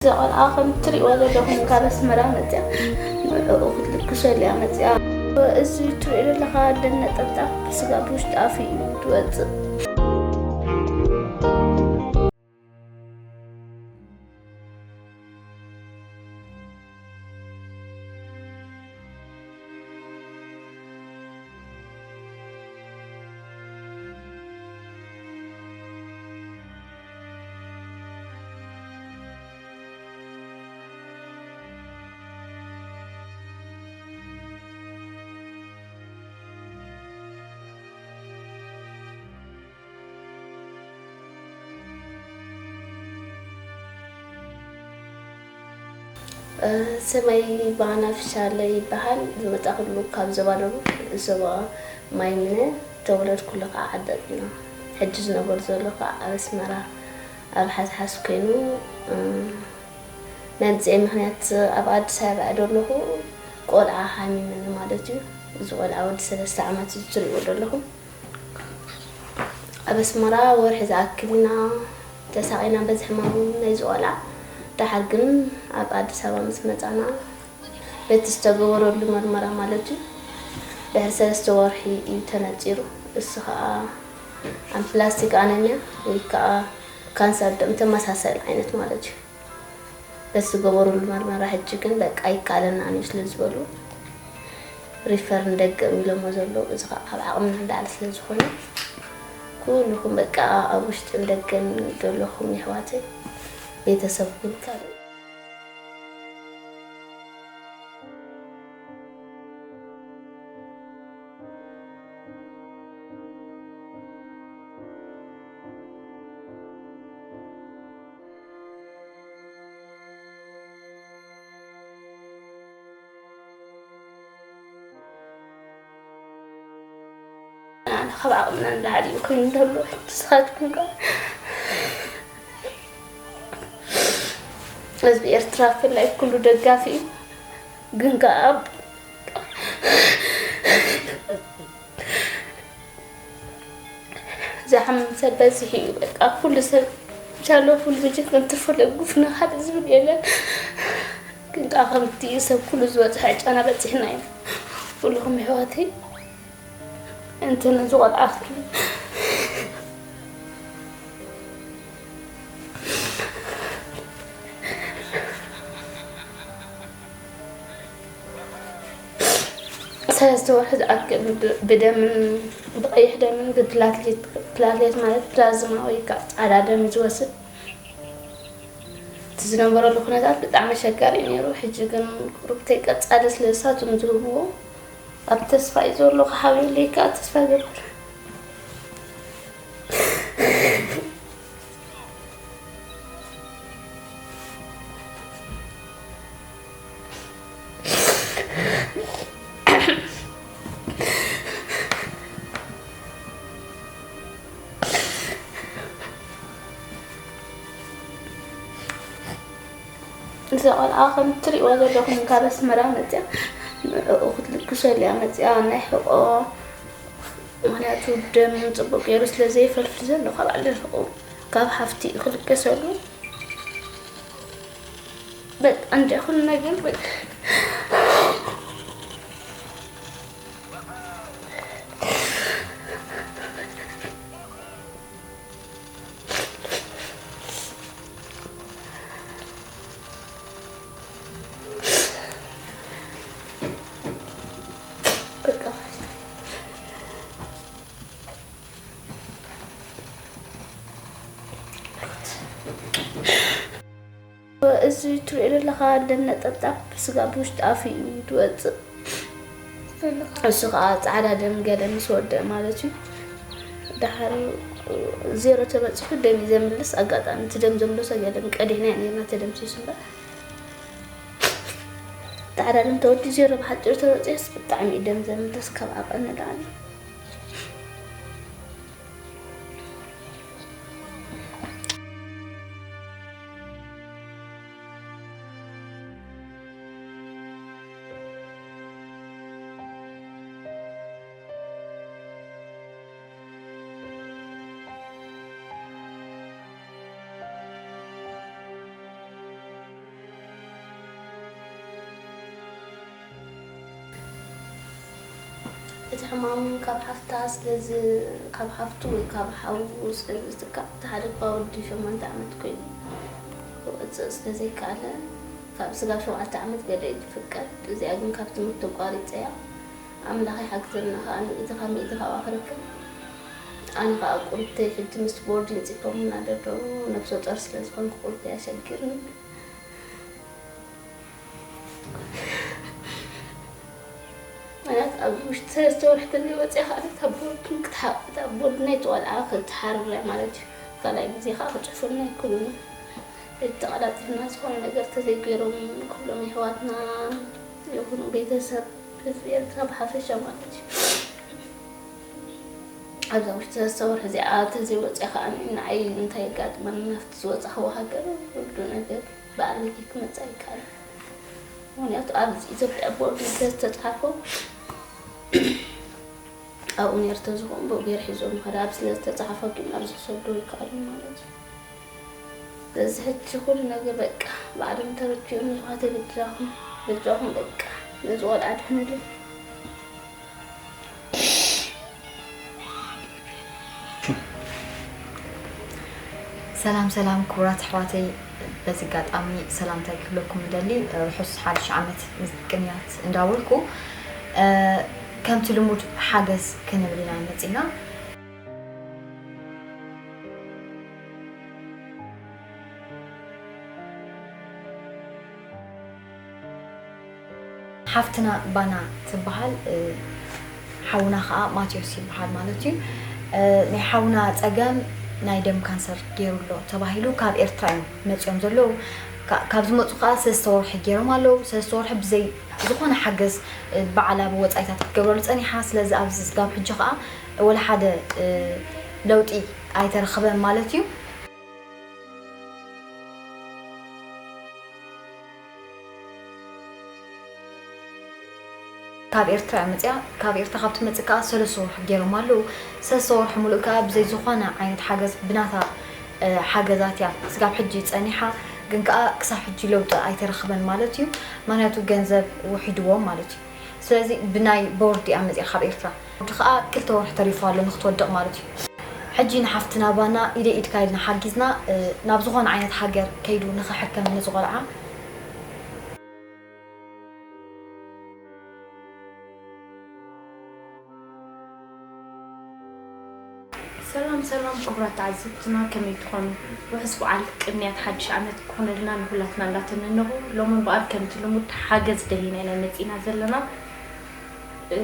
እዛ ቆልዓ ከም እትሪእዋ ዘለኹም ካብ ኣስመራ መፅያ፣ ንዕኡ ክትልግሰሉ እያ መፅያ። እዚ እትሪኦ ዘለኻ ደም ነጠብጣብ ስጋ ብውሽጢ ኣፉ እዩ ዝወፅእ። ስመይ ባና ፍሻለ ይበሃል። ዝመጻኹሉ ካብ ዞባ ደቡብ፣ ዞባ ማይምነ፣ ተወለድኩሉ ከዓ ዓዲ ኣፅቢና። ሕጂ ዝነበር ዘሎ ከዓ ኣብ ኣስመራ ኣብ ሓስሓስ ኮይኑ፣ እ፣ መምፅኤ ምኽንያት ኣብ ኣዲስ ኣበባ እየ ዘለኹ። ቆልዓ ሓሚመኒ ማለት እዩ። እዚ ቆልዓ ወዲ ሰለስተ ዓመት እዩ እትሪእዎ ዘለኹም። ኣብ ኣስመራ ወርሒ ዝኣክል ኢና ተሳቒና በዚ ሕማም ናይዚ ቆልዓ። ደሓር ግን ኣብ ኣዲስ ኣበባ ምስ መጻና በቲ ዝተገበረሉ መርመራ ማለት እዩ ድሕሪ ሰለስተ ወርሒ እዩ ተነጺሩ። እሱ ኸኣ ኣምፕላስቲክ ኣነሚያ ወይ ከኣ ካንሰር ደም ተመሳሳሊ ዓይነት ማለት እዩ። በቲ ዝገበሩሉ መርመራ ሕጂ ግን በቃ ኣይከኣለናን እዩ ስለ ዝበሉ ሪፈር ንደገ እዮም ኢሎሞ ዘለዉ። እዚ ኸዓ ካብ ዓቕምና ንላዕሊ ስለ ዝኾነ ኩልኹም በቃ ኣብ ውሽጥን ደገን ዘለኹም የሕዋተይ ቤተሰብ ኩልካ ኣነ ካብ ዓቕምና ንላዕሊ እዩ ኮይኑ ዘሎ። ንስኻትኩም ከ? ህዝቢ ኤርትራ ብፍላይ ኩሉ ደጋፊ እዩ። ግን ከኣ ዝሓምም ሰብ በዚሑ እዩ። በቃ ኩሉ ሰብ ቻሎ፣ ኩሉ ብጅት እንትርፎ ለጉፍና ሓደ ዝብል የለን። ግን ከኣ ከምቲ ሰብ ኩሉ ዝበፅሐ ጫና በፂሕና ኢና። ኩልኹም ኣሕዋተይ እንትን እዚ ቆልዓ ሰለስተ ወርሒ ዝኣክል ብ-፣ ብደምን ብቐይሕ ደምን ብፕላትሌት፣ ፕላትሌት ማለት ፕላዝማ ወይ ከዓ ፃዕዳ ደም ዝወስድ እቲ ዝነበረሉ ኩነታት ብጣዕሚ ኣሸጋሪ እዩ ነይሩ። ሕጂ ግን ቁሩብተይ ቀፃሊ ስለ ዝሳቶም ዝህብዎ ኣብ ተስፋ እዩ ዘሎ። ክሓውየለይ ከዓ ተስፋ ይገብር። እዛ ቆልዓ ከም እትሪእዋ ዘለኹም ካብ ኣስመራ መፅያ ንዕኡ ክትልግሰሉ እያ መፅያ። ናይ ሕቆ ምኽንያቱ ደም ፅቡቅ ገይሩ ስለ ዘይፈልፍል ዘሎ ካብ ዓዲ ርሕቁ ካብ ሓፍቲ እዩ ክልገሰሉ። በቃ እንደ ኩሉ ነገር በቃ በቃ እዚ እትሪኦ ዘለኻ ደም ነጠብጣብ ስጋ ብውሽጢ ኣፉ እዩ ዝወፅእ። እሱ ከዓ ፃዕዳ ደም ገለ ምስ ወደአ ማለት እዩ። ደሓር ዜሮ ተበፂሑ ደም እዩ ዘምልስ። ኣጋጣሚ እቲ ደም ዘምልሶ ገለ ቀዲሕና ነርና ተደምሲሱ እምበር ፃዕዳ ደም ተወዲ ዜሮ ብሓፂሩ ተበፂሑስ ብጣዕሚ እዩ ደም ዘምልስ ካብ ዓቐን ንላዕሊ። እቲ ሕማም ካብ ሓፍታ ስለዚ ካብ ሓፍቱ ወይ ካብ ሓዉ ስለዚ ዝትካእ፣ እቲ ሓደ እኳ ወዲ ሸሞንተ ዓመት ኮይኑ ክወፅእ ስለዘይከኣለ፣ ካብ ስጋብ ሸውዓተ ዓመት ገለ እዩ ዝፍቀድ። እዚኣ ግን ካብ ትምህርቲ ኣቋሪፀያ። ኣምላኽ ይሓግዘና ከኣ፣ ሚእቲ ካብ ሚእቲ ካብኣ ክረክብ። ኣነ ከኣ ቁርብተይ ሕጂ ምስ ቦርድ ይንጽፎም እናደደሩ፣ ነብሰ ጾር ስለ ዝኾንኩ ቁርብተይ ኣሸጊርኒ። ምክንያት ኣብ ውሽጢ ሰለስተ ወርሒ ተዘይወፅያ ከኣ እታ ቦርድ ክትሓ-፣ እታ ቦርድ ናይቲ ቆልዓ ክትሓርር እያ ማለት እዩ። ካልኣይ ግዜ ከኣ ክፅሕፉልና ኣይክእሉን እዮም። ተቐላጢፍና ዝኾነ ነገር ተዘይገይሮም ኩሎም የሕዋትና ይኹኑ ቤተሰብ ህዝቢ ኤርትራ ብሓፈሻ ማለት እዩ። ኣብዛ ውሽጢ ሰለስተ ወርሒ እዚኣ ተዘይወፅያ ከኣ ንዓይ እንታይ የጋጥመኒ? ናብቲ ዝወፃኽዎ ሃገር ኩሉ ነገር ብኣለይ ክመፅእ ኣይከኣልን። ምክንያቱ ኣብ ኢትዮጵያ ቦርድ ስለዝተፅሓፎ ኣብኡ ነይሩ ተዝኸውን ብኡ ገይሩ ሒዞም ምኸደ። ኣብ ስለዝተፅሓፎ ግን ኣብዚ ክሰዶ ይከኣሉ ማለት እዩ። ስለዚ ሕጂ ኩሉ ነገር በቃ ባዕሎም ተረድኦም፣ የሕዋተይ በጃኹም፣ በጃኹም በቃ ነዚ ቆልዓ ድሕንሉ። ሰላም ሰላም ክቡራት ኣሕዋተይ፣ በዚ ኣጋጣሚ ሰላምታይ ክብለኩም እደሊ። ርሑስ ሓድሽ ዓመት ምስ ቅንያት እንዳበልኩ፣ እ፣ ከምቲ ልሙድ ሓገዝ ክንብል ኢና መጺና። ሓፍትና ባና ትበሃል፣ እ፣ ሓውና ኸዓ ማቴዎስ ይበሃል ማለት እዩ። እ፣ ናይ ሓውና ጸገም ናይ ደም ካንሰር ገይሩ ኣሎ ተባሂሉ ካብ ኤርትራ እዮም መጺኦም ዘለዉ። ካ-፣ ካብ ዝመጹ ኸዓ ሰለስተ ወርሒ ገይሮም ኣለዉ። ሰለስተ ወርሒ ብዘይ ዝኾነ ሓገዝ፣ እ፣ በዓል ኣብ ወጻኢታት ክትገብረሉ ጸኒሓ። ስለዚ ኣብዚ ስጋብ ሕጂ ኸዓ ወላ ሓደ፣ እ፣ ለውጢ ኣይተረኽበን ማለት እዩ። ካብ ኤርትራ እያ መፅያ። ካብ ኤርትራ ካብ ትመፅእ ከዓ ሰለስተ ወርሒ ገይሮም ኣለዉ። ሰለስተ ወርሒ ሙሉእ ከዓ ብዘይ ዝኾነ ዓይነት ሓገዝ ብናታ፣ እ፣ ሓገዛት እያ ስጋብ ሕጂ ፀኒሓ። ግን ከዓ ክሳብ ሕጂ ለውጢ ኣይተረኽበን ማለት እዩ። ምክንያቱ ገንዘብ ውሒድዎም ማለት እዩ። ስለዚ ብናይ ቦርድ እያ መፅያ ካብ ኤርትራ። ወዲ ኸዓ ክልተ ወርሒ ተሪፉ ኣሎ ንክትወድቕ ማለት እዩ። ሕጂ ንሓፍትና ባና ኢደ ኢድካ ኢልና ሓጊዝና፣ እ፣ ናብ ዝኾነ ዓይነት ሃገር ከይዱ ንኽሕከም ነዚ ቆልዓ። ሰላም ሰላም ክቡራት ተዓዘብትና፣ ከመይ ትኾኑ? ውሑስ በዓል ቅንያት ሓድሽ ዓመት ክኾነልና ንኹላትና እንዳተመነኹ፣ ሎሚ እምበኣር ከምቲ ልሙድ ሓገዝ ደሊና ኢና መጺና ዘለና። እ፣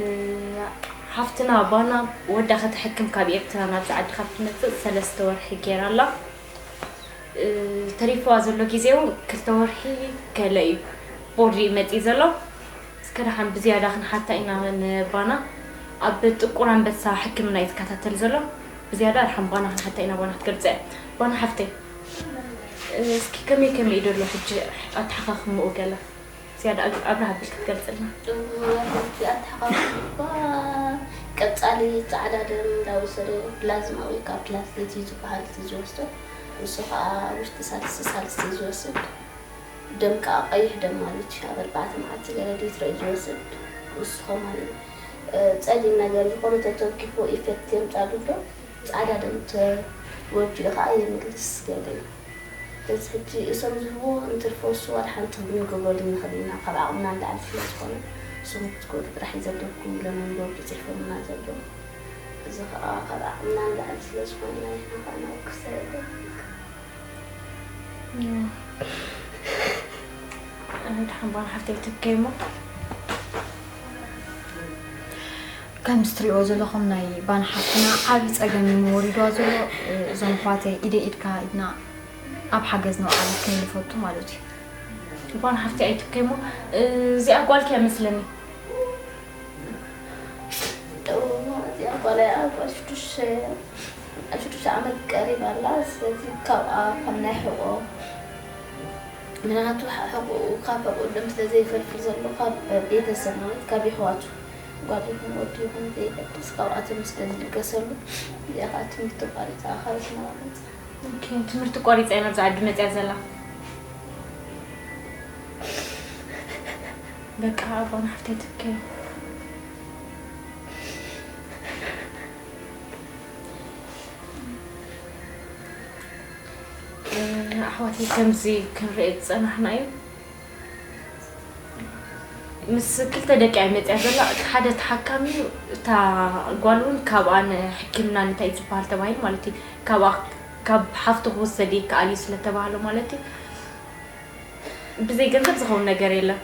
ሓፍትና ባና ወዳ ከተሕክም ካብ ኤርትራ ናብዚ ዓዲ ካብ ትመጽእ ሰለስተ ወርሒ ገይራ ኣላ። እ፣ ተሪፍዋ ዘሎ ግዜ እውን ክልተ ወርሒ ገለ እዩ። ቦርድ እዩ መጺኡ ዘሎ። እስከ ደሓን ብዝያዳ ክንሓታ ኢና ንባና። ኣብ ጥቁር ኣንበሳ ሕክምና እዩ ዝከታተል ዘሎ። ብዝያዳ ደሓን ባና ክንሓታ ኢና፣ ባና ክትገልጸ እያ። ባና ሓፍተይ፣ እ፣ እስኪ ከመይ ከመይ እዩ ዘሎ ሕጂ ኣተሓኻኽምኡ ገለ? ዝያዳ ኣብ-፣ ኣብርህ ኣቢልኪ ክትገልጽልና። ሕጂ ኣተሓኻኽምኡ እኳ ቀጻሊ ጻዕዳ ደም እንዳወሰደ ፕላዝማ ወይ ከዓ ፕላትሌት እዩ ዝበሃል እቲ ዝወስዶ። ንሱ ከዓ ውሽጢ ሳልስቲ ሳልስቲ እዩ ዝወስድ። ደም ከዓ ቀይሕ ደም ማለት እዩ። ኣብ ኣርባዕተ መዓልቲ ገለ ሊትሮ እዩ ዝወስድ። ንሱ ከማን እዩ፣ እ፣ ጸሊም ነገር ዝኾነ ተተንኪፉ ኢፌክት የምጻሉ ዶ ጻዕዳ ደም ተወዲኡ ከዓ የምልስ ገለ እዩ። በዚ ሕጂ እሶም ዝህብዎ እንትርፎ እሱ ዋላ ሓንቲ ክንገብረሉ ንኽእል ኢና፣ ካብ ዓቕምና ንላዕሊ ስለ ዝኾነ፣ እሶም ክትገብሩ ጥራሕ እዩ ዘለኩም ኢሎም እዮም ቦርድ ጽሒፎምና ዘለዉ። እዚ ኸኣ ካብ ዓቕምና ንላዕሊ ስለ ዝኾነ ኢና ንሕና ኸኣ ናብ ክሳየዶ። ኣነ ድሓን ባን ሓፍተይ ትከይ እሞ። ከምዚ ትሪእዎ ዘለኹም ናይ ባን ሓፍትና ዓብዪ ጸገም እዩ ወሪድዋ ዘሎ። እዞም ኣሕዋተይ ኢደ ኢድካ ኢድና ኣብ ሓገዝ ንውዓል ክብል ይፈቱ ማለት እዩ። ባን ሓፍቲ ኣይትከይ እሞ፣ እዚኣ ጓልኪ እያ መስለኒ። እዚኣ ጓል እያ፣ ጓል ሽዱሽተ፣ ሽዱሽተ ዓመት ቀሪባ ኣላ። ስለዚ ካብኣ ካብ ናይ ሕቆ ምክንያቱ ሕቁ ካብ ሕቁ ደም ስለ ዘይፈልፍል ዘሎ ካብ ቤተሰብ ማለት ካብ የሕዋቱ ጓል ይኹን ወዲ ይኹን ዘይገድስ ካብኣቶም ስለ ዝልገሰሉ እዚኣ ከዓ ትምህርቲ ኣቋሪፃ ካብ ዝነበረት። ኦኬ፣ ትምህርቲ ቆሪፃ እያ ናብዚ ዓዲ መፅያ ዘላ። በቃ ኣቦና ሓፍተይ ትከይ። ኣሕዋተይ ከምዚ ክንርኢ ዝጸናሕና እዩ። ምስ ክልተ ደቂ እያ መጽያ ዘላ። እቲ ሓደ ተሓካሚ እዩ፣ እታ ጓል እውን ካብኣ ንሕክምና እንታይ ዝበሃል ተባሂሉ ማለት እዩ። ካብኣ ካብ ሓፍቱ ክውሰድ ይከኣል እዩ ስለተባህለ ማለት እዩ። ብዘይ ገንዘብ ዝኸውን ነገር የለን።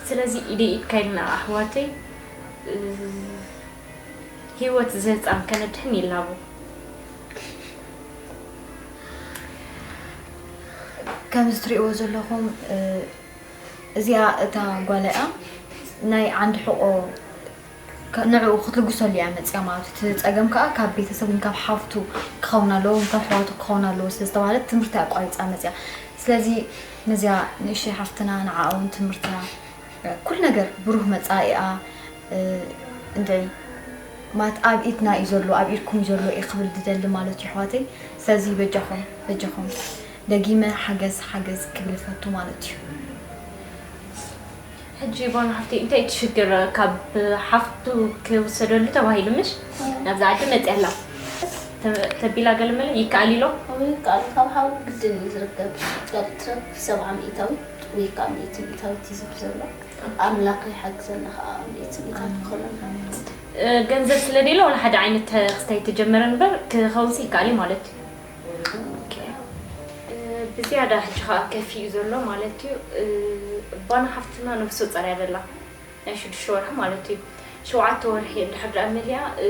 ስለዚ ኢደይ ኢድካ ኢልና ኣሕዋተይ፣ እ፣ ህይወት እዚ ህፃን ከነድሕን ይላቦ። ከምዚ ትሪእዎ ዘለኹም፣ እ፣ እዚኣ እታ ጓል እያ። ናይ ዓንዲ ሕቆ ከ- ንዕኡ ክትልግሰሉ እያ መፅያ ማለት እዩ። እቲ ፀገም ከዓ ካብ ቤተሰብ ወይ ካብ ሓፍቱ ክኸውን ኣለዎ ወይ ካብ ኣሕዋቱ ክኸውን ኣለዎ ስለዝተባህለት ትምህርቲ ኣቋሪፃ መፅያ። ስለዚ ነዚኣ ንእሽተይ ሓፍትና ንዓኣ እውን ትምህርቲ እያ። ኩሉ ነገር ብሩህ መፃኢኣ፣ እ፣ እንድዒ ማለት ኣብ ኢድና እዩ ዘሎ፣ ኣብ ኢድኩም እዩ ዘሎ እየ ክብል ዝደሊ ማለት እዩ ኣሕዋተይ። ስለዚ በጃኹም በጃኹም ደጊመ ሓገዝ ሓገዝ ክብል እፈቱ ማለት እዩ። ሕጂ ጓል ሓፍቲ እንታይ ትሽግር ካብ ሓፍቱ ክውሰደሉ ተባሂሉ ምሽ ናብዛ ዓዲ መፅያ ኣላ። ተ- ተቢላ ገለ መለ ይከኣል ኢሎ። ወይ ይከኣል ካብ ሓው ግድን እዩ ዝርከብ። ጨርትረብ ሰብዓ ሚእታዊት ወይ ከዓ ሚእቲ ሚእታዊት እዩ ዝብል ዘሎ። ኣምላኽ ይሓግዘና ከዓ ሚእቲ ሚእታዊት ክኾነና። እ፣ ገንዘብ ስለ ደለ ዋላ ሓደ ዓይነት ክስታይ ተጀመረ ንበር ክኸውንሲ ይከኣል እዩ ማለት እዩ። እ፣ ብዝያዳ ሕጂ ከዓ ከፊ እዩ ዘሎ ማለት እዩ። እ፣ ባና ሓፍትና ነፍሶ ፀርያ ደላ ናይ ሽዱሽተ ወርሒ ማለት እዩ። ሸውዓተ ወርሒ እንድሕር ደኣ መሊኣ፣ እ፣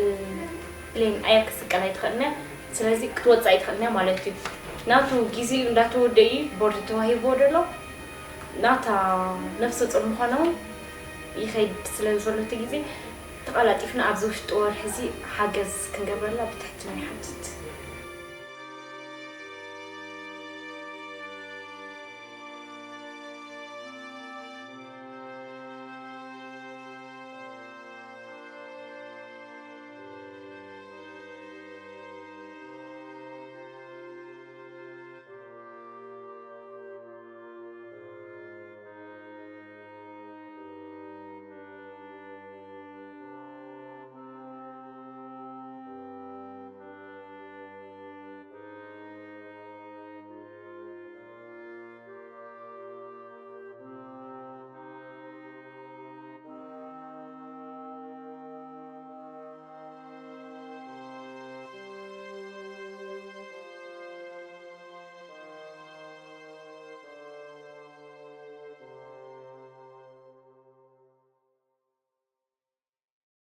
ፕሌን ኣያ ክስቀል ኣይትኽእልን እያ። ስለዚ ክትወፅእ ኣይትኽእልን እያ ማለት እዩ። ናቱ ግዜኡ እንዳተወደ እዩ ቦርድ ተዋሂብዎ ደሎ። ናታ ነፍሰ ጡር ምዃና እውን ይኸይድ ስለ ዘሎ እቲ ግዜ ተቐላጢፍና ኣብዚ ውሽጢ ወርሒ እዚ ሓገዝ ክንገብረላ ብትሕትና ይሓትት።